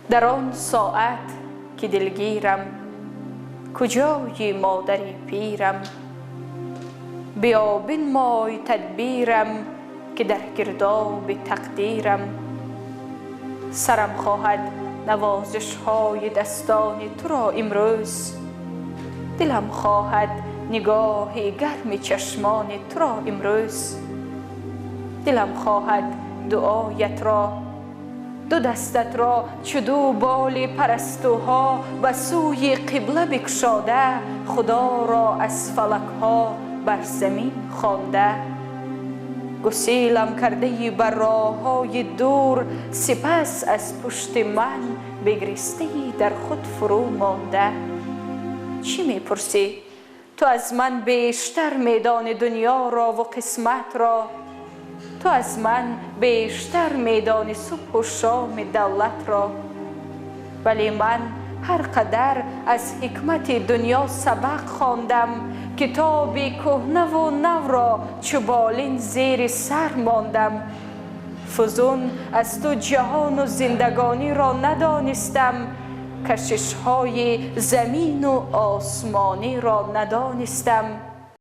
Дар он соат ки дилгирам, куҷои модари пирам? Биё бинмой тадбирам, ки дар гирдоби тақдирам. Сарам хоҳад навозишҳои дастони туро имрӯз, дилам хоҳад нигоҳи гарми чашмони туро имрӯз. Дилам хоҳад дуоятро, ду дастатро чу ду боли парастуҳо ба сӯи қибла бикушода, Худоро аз фалакҳо бар замин хонда. Гусилам кардаи бар роҳҳои дур, сипас аз пушти ман бигристаи дар худ фурӯ монда. Чӣ мепурсӣ? Ту аз ман бештар медонӣ дунёро ва қисматро. Ту аз ман бештар медонӣ субҳу шоми давлатро. Вале ман ҳар қадар аз ҳикмати дунё сабақ хондам, китоби кӯҳнаву навро чу болин зери сар мондам. Фузун аз ту ҷаҳону зиндагониро надонистам, кашишҳои замину осмониро надонистам.